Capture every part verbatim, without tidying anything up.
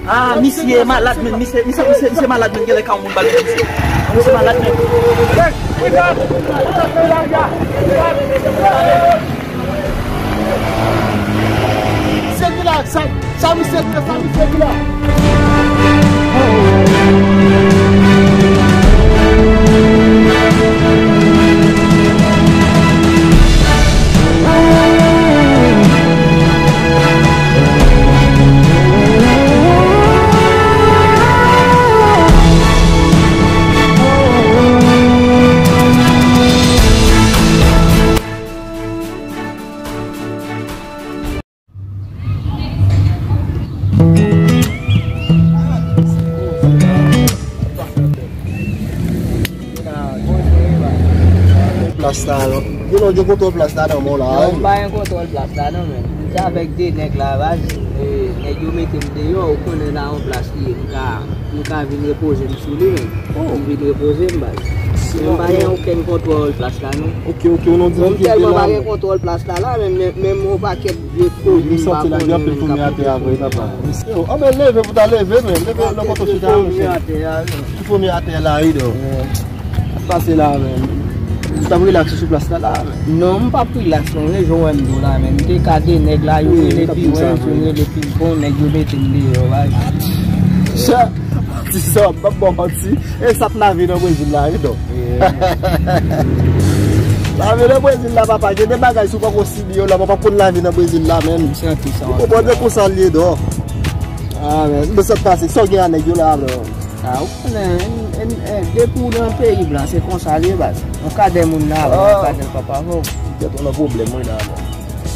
Ah, misye malad, men. Misye, misye, misye, misye malad, men. Genlè ka yon moun ba l misye. Misye malad, men. Misye ki la, sa, sa misye ki la, sa misye ki la. Plas la, non. Yo, non, yo kontwòl plas la, non, mon la. Non, m pa gen kontwòl plas la, non, men. M te avèk de nèg la, baz. E, nèg yo mete m deyò, ou konnen la, yon plas li ye, m ka, m ka vin repoze m sou li, men. Oh. M vin repoze m, baz. Men m pa gen okenn kontwòl plas la, non. Ok, ok, ou non di m tèlman pa gen kontwòl plas la, la, men, men, men yon pakèt vye fo, m santi la gen anpil fomi atè a vre, papa. Yo, anben leve pou ta leve, men. Leve nan kote chita, mesye. Ki fomi atè la, wi, dò. Pase la, men. Ou t ap rilaks sou plas la, la, men. Non, m p ap rilaks, non. Vle jwe wè m dou la, men. M te ka de nèg la, yo rele pi wens, yo rele pi bon, nèg yo mete m deyò, baz. Chè, ti sa, m p ap ba w manti. E sa t lavi nan Brezil la, wi, dò. Lavi nan Brezil la, papa, gen de bagay si w poko sibi yo la, w p ap konn lavi nan Brezil la, menm. Ou konprann se konsa l ye, dò. Ah, men, men sa t pase, sa w gen a nèg yo la, bro? Ah, ou konnen, en, en, en, depi w nan peyi blan, se konsa l ye, baz. Yon kadè moun la, yon kadè papa, fò. Ou nan pwoblèm, wi, la, bro.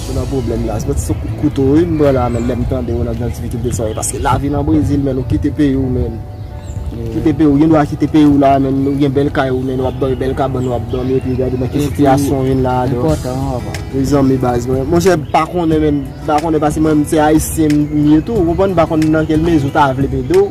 Ou nan pwoblèm la. Se pa ti sou kout kouto, wi, m pran la, men lè m tande w nan gran difikilte sa, paske lavi nan Brezil, men, ou kite peyi w, men. Kite peyi w, gen dwa kite peyi w la, men, ou gen bèl kay ou, men, w ap dòmi, bèl kabann ou ap dòmi, epi gade nan ki sitiyasyon w vin la, dò. Enpòtan, papa. Mezanmi, baz, mwen, monchè, m pa konnen, men, m pa konnen, paske mwen, se ayisyen m ye tou, ou konprann, m pa konn nan kèl mezi w ta vle m ede w.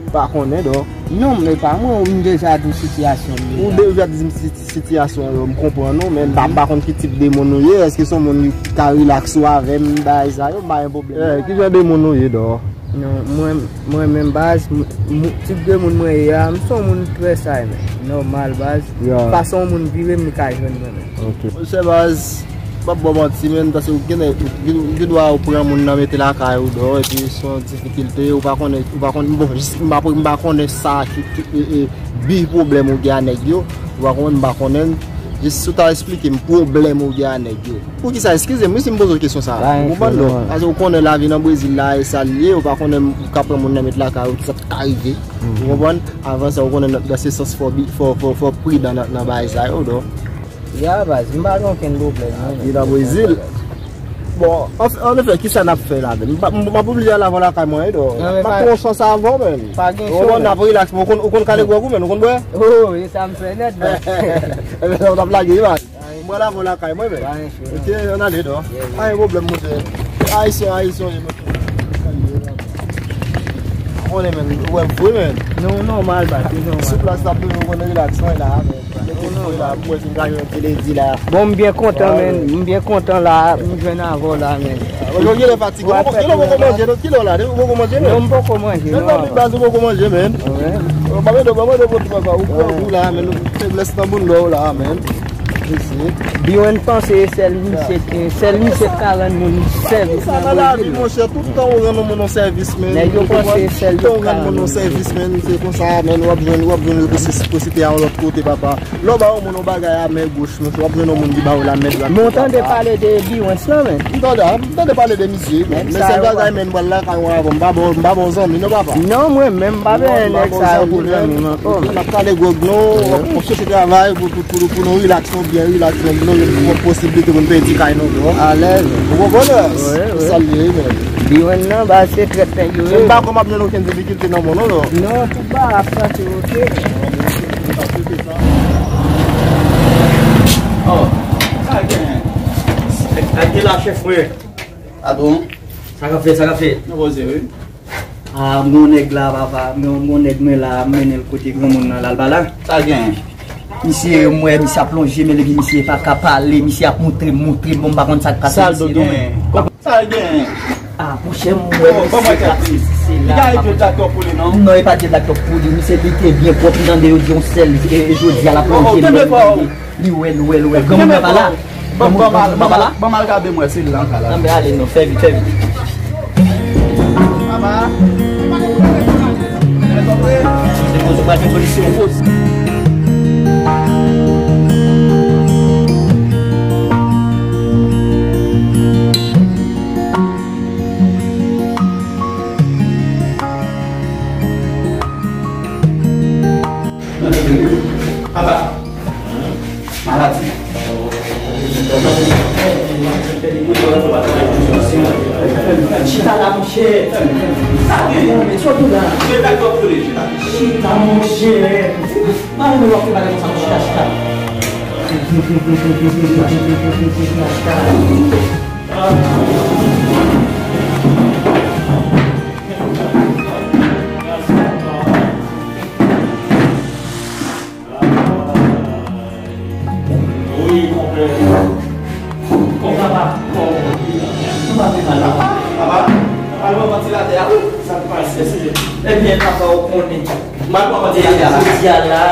Pa konnen, dò. Non, men pa mwen, m deja di w sitiyasyon m ye. Ou deja di m si-, sitiyasyon an, m konprann ou, men m pa, m pa konn ki tip de moun ou ye. Èske se yon moun ki ka rilaks ou avè m, bagay sa yo, m pa gen pwoblèm. Eh, ki jan de moun ou ye, dò? Non, mwen, mwen menm, baz, m, m, tip de moun mwen ye a, m se yon moun trè say, men. Nòmal, baz. Pa se yon moun vire m, li ka jwenn mwen, men. Ok. Monchè, baz, m p ap ba w manti, men, paske ou gen, ou gen, ou gen dwa ou pran moun nan mete lakay ou dò, epi se yon difikilte, ou pa konnen, ou pa konnen, bon, jis, m pa, m pa konnen sa ki, ki, e, e, bi pwoblèm ou gen a nèg yo, ou pa konnen, m pa konnen, jis si w ta esplike m pwoblèm ou gen a nèg yo. Poukisa, eskize m, wi, si m poze w kesyon sa a, ou konprann, non? Paske ou konnen lavi nan Brezil la, e sa l ye, ou pa konnen ou ka pran moun nan mete lakay ou, kisa k ka rive, ou konprann? Avan sa, ou konnen nan, nan se sans fò, fò, fò, fò pridan nan, nan bagay sa yo, dò. Ya, baz, m pa gen okenn pwoblèm, non. Li nan Brezil. Bon, an, an efè, kisa n ap fè la menm? M pa, m, m ap oblije al avè w lakay mwen, wi, dò. M ap pran yon chans avè w, menm. Pa gen chòl. Ou konn, n ap rilaks, men ou konn, ou konn kale gwòg ou, menm, ou konn bwè? Oh, e sa m fè nèt, baz. Ebyen, n ap lage, wi, baz. M pral avè w lakay mwen, menm. Pa gen chòl. Ok, ann ale, dò. Pa gen pwoblèm, monchè. Ayisyen, ayisyen, monchè. Konnen, menm, ou wè m fou, menm. Non, nòmal, baz, se nòmal. Sou plas la, pou nou konn rilaks, mwen la, menm. Bon, m byen kontan, men. M byen kontan la. M jwenn avè w la, men. Ou genlè fatige. Ou poko manje, non? Kilè w la? Ou poko manje, men? Non, m poko manje, non. Mezanmi, baz, ou poko manje, men. Ban mwen de, ban mwen de pwodui, papa. Ou pran gou la, men. Feblès nan bounda w la, men. Biwen panse e sèl misye, sèl misye k ka rann moun sèvis nan Brezil. Sa nan lavi, monchè, tout tan ou rann yon moun yon sèvis, men. Nèg yo panse e sèl yo k ka rann moun sèvis, men. Se konsa, men, w ap jwenn, w ap jwenn resosite a yon lòt kote, papa. Lè w ba yon moun yon bagay a men goch, monchè, w ap jwenn yon moun ki ba w l a men dwat. Men w tande pale de Biwens lan, men. M tande, m tande pale de misye, men, men sèl bagay, men, m pral lakay ou avan. M pa bon, m pa bon zanmi, non, papa. Non, mwen menm, m pa bezwen nèg sa yo pou zanmi m ankò, men. N ap kale gwòg nou, w ap chèche travay pou, pou, pou, pou nou rilaks, nou byen rilaks, men nou gen posiblite pou n pèdi kay nou, non? Alèz. Ou konprann? Wi, wi. Sa l ye, men. Biwens nan, baz, se trèt nèg yo ye. M pa kwè m ap jwenn okenn difikilte nan mwen, non, non. Non, tout bagay ap pase oke. Oh, sa gen. Sa gen la, chèf, wi. Patwon. Sa k ap fèt, sa k ap fèt? Nou poze, wi. Ah, m gon nèg la, papa. M gon nèg mwen la, m mennen l kote granmoun nan la, l pa la. Sa gen. Misye, m wè misye ap lonje men l, epi misye pa ka pale, misye ap montre m, montre m, bon, m pa konn sa k pase misye, non. Sa l do gen? Sa l gen? Ah, monchè, m wè misye t ap sisi la. Li ka ret jwe Jack Top pou li, non? Non, e pa jwe Jack Top pou li. Misye, li te byen pwòp, li tande yo di yon sèl, e, e jodi a l ap manje, li wè, li wè, li wè. Granmoun nan pa la. Granmoun nan pa la. Ban m al gade m wè si l la ankò la. Anben, ale non, fè vit, fè vit. Papa. Se poze, pa gen solisyon. Papa, maladi. Chita la, monchè. Sa gen, men, sòt ou la. Chita, monchè. Pa renmen w ap fè bagay konsa, non, chita, chita. Chita, chita. Wi, konpè. Kòman papa? Kòman? Ou pa fè mal, papa? Papa? Papa, nou vantilatè a, wi. Sa k pase? Ebyen, papa, ou konnen. M al pran vantilatè a la. Jodi a la,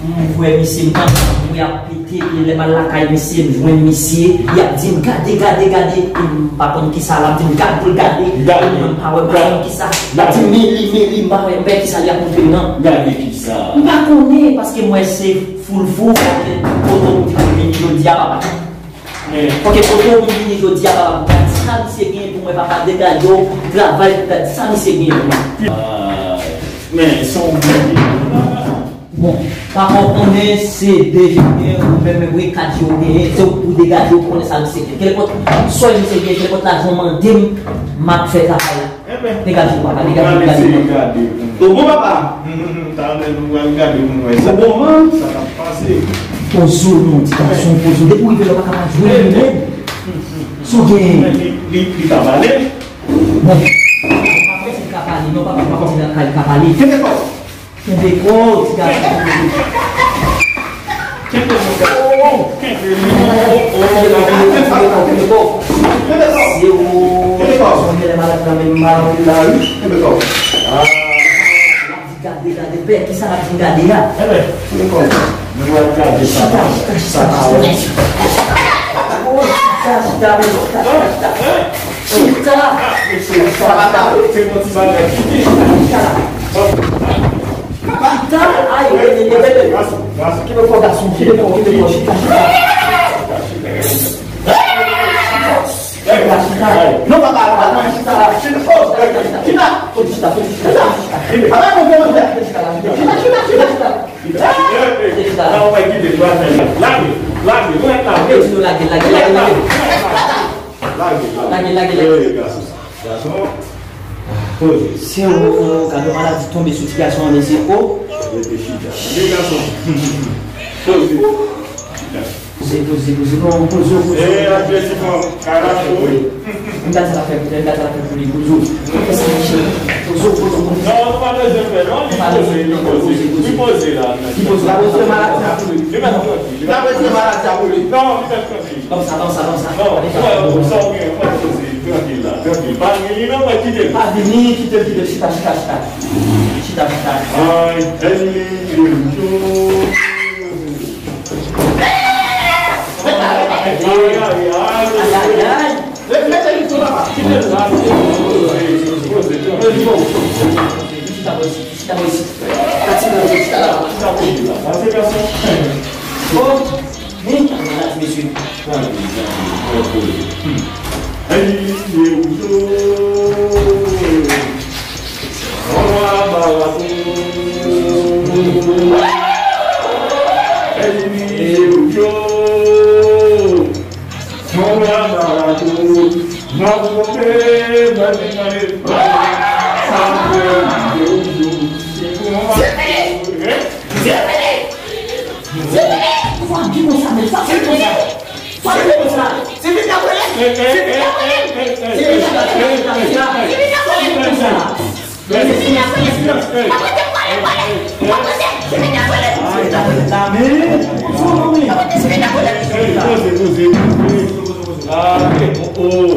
m wè misye, m tande tankou y ap pete, e lè m al lakay misye, m jwenn misye, y ap di m, "Gade, gade, gade," e m pa konn kisa l ap di m, gad pou l gade, gade, e m pa wè, m pa konn kisa. L ap di m, "Men li, men li," m pa wè, m pa wè kisa l ap montre m nan. Gade kisa. M pa konnen, paske m wè se full fou, ok, foto m di pou vini jodi a, papa. Men, ok, foto m vini jodi a, papa, pou gad sa misye genyen pou mwen, papa, degaje w, travay pou gad sa misye genyen pou mwen. Ah, men, se yon bon. Bon, papa, w konnen se de je w genyen, ou menm, menm, wi, kat je w genyen, se ou pou degaje w, konnen sa misye genyen. Kenenpòt sòy misye genyen, kenenpòt lajan w mande m, m ap fè travay la. Degaje w, papa, degaje w, gade. Ou bon, papa? Talè nou pral gade pou nou wè sa. Ou bon, man? Sa k ap pase? Poze w non, ti gason, poze w. Depi w rive la, w pa ka pa jwe, men. Sa w genyen? Li, li, li pa pale. Bon, apre se li ka pale, non, papa, pa kontinye ak li ka pale. Kenbe kò w. Kenbe kò w, ti gason. Kenbe kò w. Kenbe kò w. Kenbe kò w. Se ou. Kenbe kò w. Sonje lè malad la, men malad la, wi. Kenbe kò w. Ah. L ap di gade, gade, pè, kisa l ap di m gade a? Enben, kenbe kò w. Nou pral gade sa. Chita, chita, chita, chita, chita. Oh, chita, chita, men chita, chita, chita. Chita! Chita! Chita! Ay, ay, ay, ay, ay. Gason, gason. Kenbe kò, gason, kenbe kò, kenbe kò, chita, chita. Chita, chita. Non, papa, papa, non, chita la. Chita, chita, chita. Chita, chita, chita. Papa, non, non, non, chita, chita, chita. Chita, chita, chita, chita. Chita. Chita. Lage, lage, lage, lage. Lage, lage, lage. Lage, lage, lage. Eh, gason. Gason. Poze. Se ou, ou, gade maladi tonbe sou ti gason an, mesye. O. Rete chita. Tande, gason. Poze. Chita. Poze, poze, poze. Non, poze, poze. Eh, adje ti fanm. Karacho, wi. M gade sa l ap fè pou tèt, m gade sa l ap fè pou li, poze. Poze, poze, poze. Non, nou pa bezwen fè, non, li poze, li poze. Li poze la. Li poze la, poze maladi a pou li. Li mèt trankil. Li pa bezwen maladi a pou li. Non, li mèt trankil. Ban m sa, ban m sa, ban m sa. Non, ou wè, ou sa ou gen, ou pa poze, trankil la, trankil. Pa vini non, mwen kite l. Pa vini, kite l, kite l, chita, chita, chita. Chita, chita. Ay, ay, ay, ay. Ay, ay, ay. Mete li sou la, kite l la, poze, poze, poze, poze. Chita, poze. Chita, poze. Chita, poze. Chita la, chita, poze la. Pase gason. Bon. Hey, maladi, mesye. Hey, yo, yo. Mwen wè barato. Hey, yo, yo. Mwen wè barato. Mwen wè barato. Sa mwen wè, yo, yo. Se mwen wè barato. Hein? Se fini! Se fini! Sa di konsa, men sa di konsa. Sa di konsa. Se fini apre li. Se fini apre li. Se fini apre li. Se fini apre li. Se fini apre li. Papa te pale, pale. Papa te, se fini apre li. Papa te, se fini apre li. Ah, ok. Oh, oh.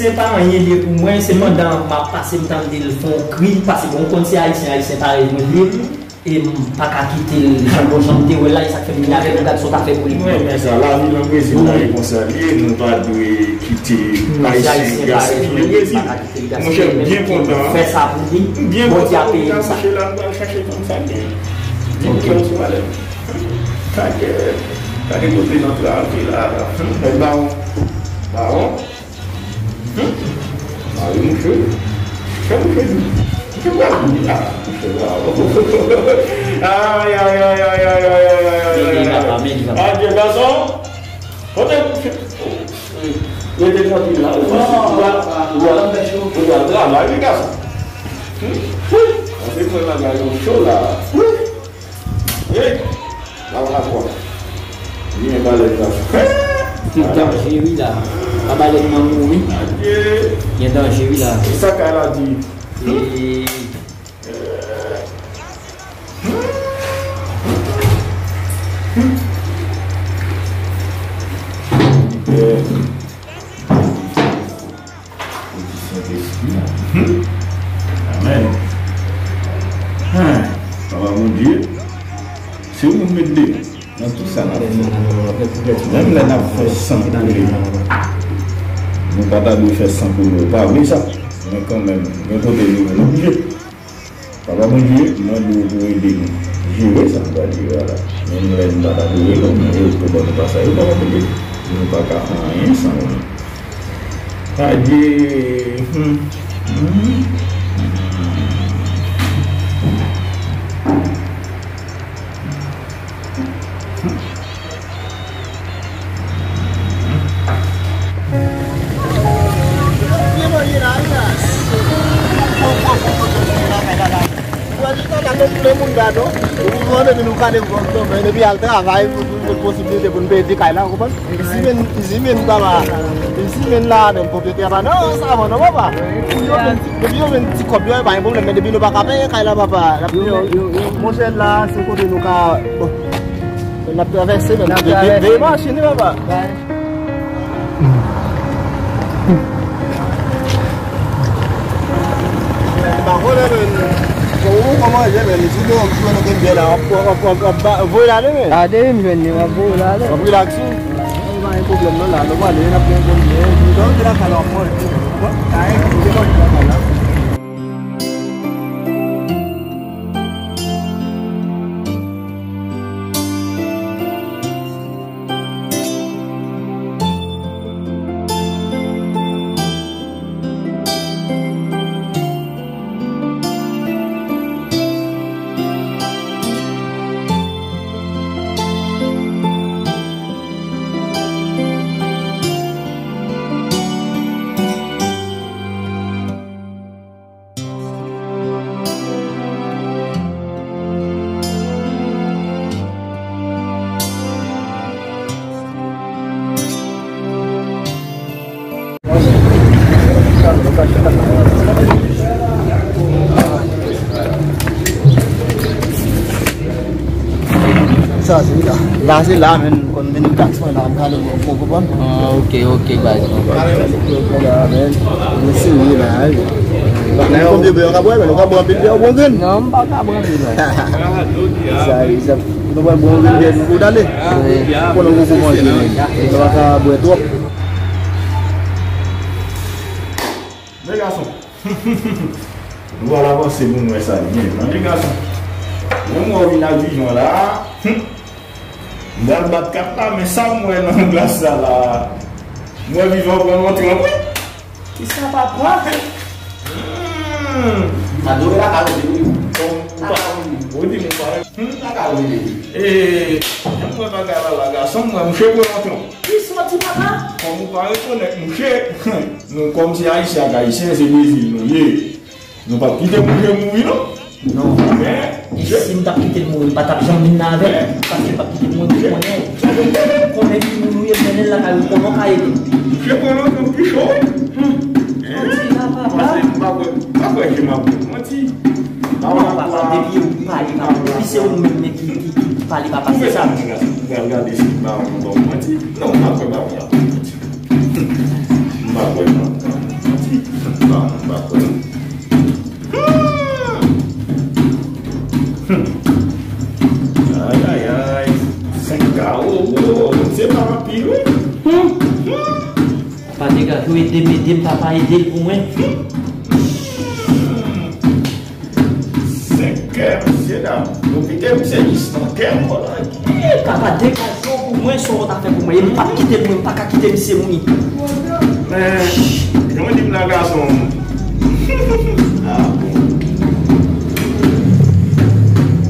se pa anyen li ye pou mwen, se pandan m ap pase m tande l fè yon kri, paske bon, ou konn se ayisyen, ayisyen parèy mwen li ye, e m pa ka kite l jan bon jan m te wè l la, e sa k fè m vini avè l, gad sa w ta fè pou li. Mwen renmen sa, lavi nan Brezil la e konsa li ye, nou pa dwe kite ayisyen gaspiye Brezil. Monchè, m byen kontan. Fè sa pou li. M byen kontan pou li al kouche la, m pral chache fanm sa byen. Di m kè w sou valè. Kake, kake kote nan travè la. Bawon. Bawon. Mari mouche. Mouche, mouche. Mouche, mouche. Ay, ay, ay, ay, ay, ay, ay, ay, ay, ay, ay. Adye, gason. Kote mouche? Rete trankil la. Ou va, ou va, ou va travay, wi, gason. Wi. Pase mwen bagay yo cho la. Wi. Ey! Lavakwak. Byen balèn la. Li danje wi la. Pa balèn nan mouri. Adye. Gen danje wi la. Kisa kay la di? E Pou di Sentespri. Amèn. Hen, Papa Bondye, se ou nou met deyò nan tout sa n ap fè. Menm lè n ap fè san koule. Nou pa ta dwe fè san pou nou, pa vre sa? Men kanmenm, gen kote nou menm oblije. Papa Bondye, mwen mande w pou w ede nou jere sa nou pral jere a la. Menm lè nou pa ta dwe non, men yo tou ban nou pasaj, yo pa konprann nou pa ka anyen san ou. Adye. Hmm. Hmm. Depi al travay pou, pou, pou posiblite pou n peye kay la, ou konprann? Izi menm, izi menm, papa. Izi menm la, menm pwopriyetè pa nan sa, non, papa. Depi yo jwenn ti, depi yo jwenn ti kòb yo, pa gen pwoblèm, men depi nou pa ka peye kay la, papa, n ap yo, yo, yo, monchè, la, se kote nou ka, bon. N ap travèse, menm. N ap travèse. Veye machin, wi, papa. Voye l ale, men. Gade, m jwenn li, m ap voye l ale. W ap rilaks ou? Pa gen pwoblèm non la, nou prale, n ap gen bon byen. Nou dòmi lakay la, w ap manje. Bon, sa e, se bon lakay la. Sa se la. La se la, men, m konn vin tax mwen la, m ka ale bò, ou konprann? Ah, ok, ok, baz. Mwen serye la, wi. Konbyen bè yo ka bwè, men yo ka bwè anpil bè, yo bwè grenn. Non, m pa ka bwè anpil, non. Sa, sa, nou pral bwè yon grenn bè, nou pral ale. Wi. Konnen ou poko manje, men. Nou pa ka bwè twòp. Men gason. Nou pral avanse pou n wè sa li ye. Tande gason. Mwen mwen vin ak Vivan la. Hum. M pral bat kat la, men sa m wè nan glas la la. M wè Vivan pran yon tranp, wi. Kisa papa? Hmm. Adore la ka rele wi. Bon, ou pa, ou di m ou pa. Hmm, la ka rele wi. E, jan m wè bagay la la, gason m wè mouche pran yon tranp. Kisa w di papa? Kòm ou pa rekonèt mouche, nou kòm se ayisyen ak ayisyen, se Brezil nou ye. Nou p ap kite mouche mouri non. Non. Men, e si m t ap kite l mouri, m pa t ap janm vin la avè l, paske m p ap kite l mouri, m konnen. M konnen ki moun ou ye, m mennen l lakay ou, konnen w ka ede. Mouche pran nan tan pi cho wi. Hum. Manti la, papa. Paske m pa kwè, m pa kwè ke m ap manti. Non, papa, depi ou pale, papa, depi se ou menm ki, ki, ki, ki pale, papa, se sa. Ou pral gade si m pa yon bon manti. Non, m pa kwè ba ou la. M pa kwè, non. M pa, m pa kwè. Hmm. Ay, ay, ay. Senk K, oh, oh, se pa anpil, wi. Hmm. Hmm. Pa degaje w, ede m, ede m, papa, ede l pou mwen. Hmm. Senk kè, mesye dam. Nou kite misye jis nan kè ankò la. Ey, papa, degaje w pou mwen, sa w ta fè pou mwen. E m p ap kite l, mwen, m pa ka kite misye mouri. Men, jan w di m la, gason. Ah, bon.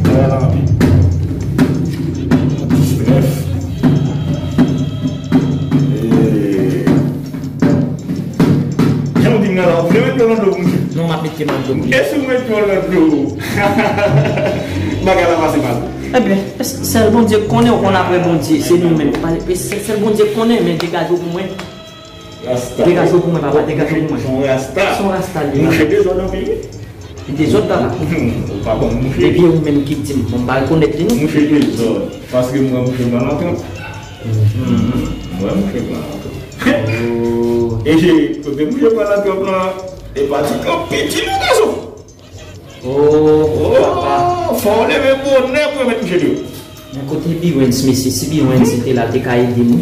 Travay la anpil. Distrès. Eh. Jan w di m nan la, ou vle met dlo nan dlo pou m? Non, m ap met dlo nan dlo. E si w met dlo nan dlo? Bagay la pase mal. Ebyen, sèl Bondye k konnen, ou konn apre Bondye, se nou menm. Pa, e sèl, sèl Bondye k konnen, men degaje w pou mwen. Rasta. Degaje w pou mwen, papa, degaje w pou mwen. Se yon rasta. Se yon rasta, li la. Mouche dezòd anpil, wi. Li dezòd, papa. Ou pa bon mouche. Depi ou menm ki di m, bon, m pa rekonèt li, non. Mouche dezòd. Paske m wè mouche pran nan tranp. Mhm. M wè mouche pran nan tranp. Oh. E se, kote mouche pran nan tranp lan, e pa ti tranp piti non, gason. Oh, papa. Fò w leve bonè pou yo met mouche deyò. Men kote Birens, mesye, si Birens te la, l te ka ede m, wi.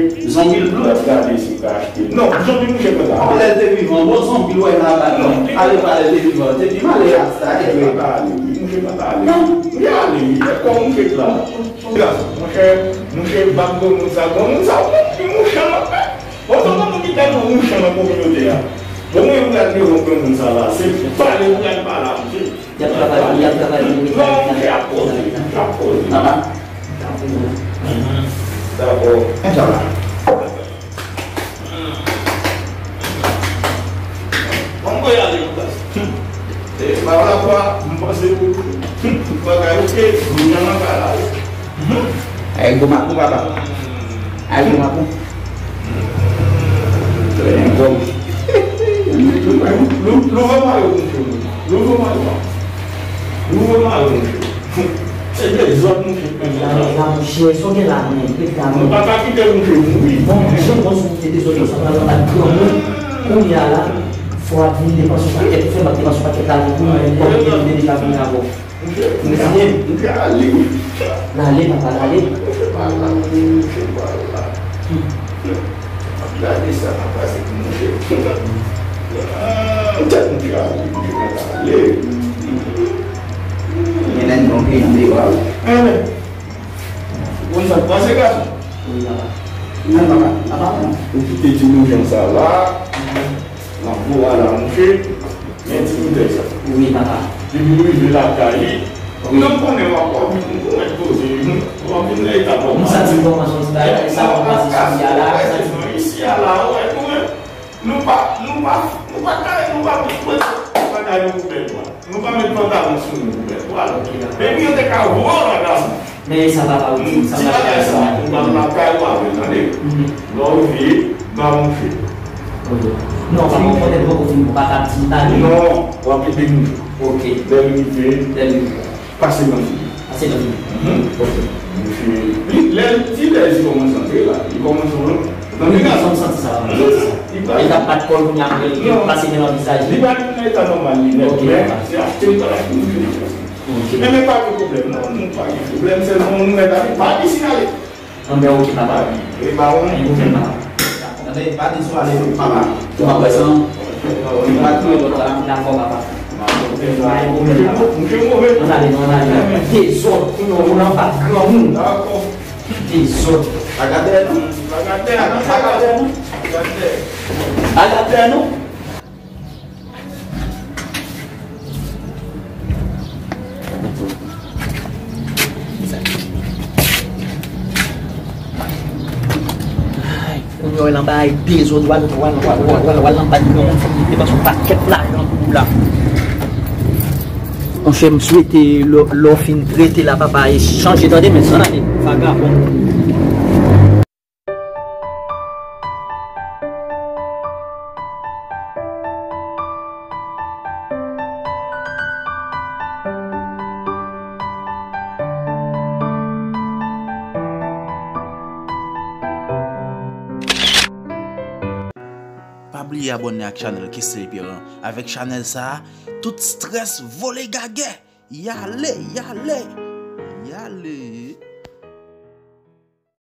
Zonbi l blo. L ap gade si l ka achte. Non, zonbi mouche pa ta ale. Lè l te vivan, bon, zonbi l wè nan abat non. Ale pa lè l te vivan. Te pi male a sa, e vre. Pa ta ale, wi, mouche pa ta ale. Non. Li ale, wi. E kò mouche la. Gason, monchè, mouche bat granmoun sa. Granmoun sa, ou konn ki mouchan anpil. Bon, se yon moun ki tèlman mouchan nan kominote a. Bon, mwen, mwen gade yon granmoun sa la. Se pale, mwen gade pale a, mouche. Y ap travay, y ap travay pou nou. Non, mouche ap poze, mouche ap poze. Papa. Dakò. Ench'Allah. Bon, mwen ale, mwen pase. E, pa la fwa, mwen pase pou. Bagay, ok, moun nan nan kay la. Ay, gwo makou, papa. Ay, gwo makou. Trè byen, gwo. Louvri mayo, monchè. Louvri mayo. Louvri mayo, monchè. Se dezòd, monchè. La, la, monchè, sa w gen la, men, ret la, men. Nou pa ka kite monchè mouri. Bon, jan w wè sou kote dezòd yo, sa pral anba granmoun. Kounye a la, fò w ap vin depanse yon pakèt, fè m ap depanse yon pakèt lajan pou mwen, kòm mwen deja vini avè w. Monchè, monchè, ale. L ale, papa, l ale. Monchè, pa la, monchè, pa la. Ap gade sa k ap pase pou monchè. Ah, tèt monchè ale, monchè, pa ale. Gen nèg non ke yon dewa. Enben, ou konn sa k pase, gason? Wi, papa. Wi, papa. Papa, ou kite ti monchè sa la. Nan kou a la, monchè. Men ti moutèy sa. Wi, papa. Depi nou rive lakay li, wi, nou konnen w ap, w ap vin, w ap poze, w ap vin nan eta kòman. M santi l kòmanse yon ti bagay, sa w ap pase sou li a la, m santi. Isi a la, w wè, nou menm, nou pa, nou pa, nou pa ka, nou pa, nou pa ka met poubèl, kwa. Nou pa met pantalon sou nou, poubèl, kwa. Depi yo te ka voye w la, gason. Men sa papa ou di, sa papa ou di. Ti bagay sa, ou pa lakay ou avè l, tande? Mhm. Lè w rive, ba mouche. Ok. Non, papa, ou konnen poko fin, ou pa ka di m tande. Non, w ap ede mouche. Ok. Lè l rive, lè l rive, pase nan figi. Pase nan figi. Mhm. Ok. Mouche, li, lè l, ti lè li kòmanse antre la, li kòmanse antre. Tande, gason, m santi sa, m santi sa. Li pa, li t ap bat kò l kounye a, apre li pase men nan vizaj li. Li pa vin nan eta nòmal li nèt, men se achte li pral achte mouche nan plas li. Ok. Men, men pa gen pwoblèm, non, nou pa gen pwoblèm, sèlman nou mèt ale, pa di si n ale. Anben, ok, papa. E ba ou. Pa gen pwoblèm, papa. Anben, pa di si w ale, papa. Ou pa kwè sa, non? Ou pa touye lòt la. Dakò, papa. Pa gen pwoblèm, papa. Ann ale, non, ann ale. Dezòd, kounye a ou nan pa granmoun. Dakò. Dezòd. Bagadè, non? Bagadè, non? Bagadè, non? Bagadè. Bagadè, non? Ay, kounye a w al anba ay dezòd, w al, w al, w al anba di yon moun fòk li depanse yon pakèt lajan pou ou la. Monchè, m swete lè, lè w fin trete la, papa, e chanje tande, men san ale, vagabon. Pa bliye abòne ak chanèl Kesly Pierre an. Avèk chanèl sa a, tout strès vole gagè. Y ale, y ale, y ale.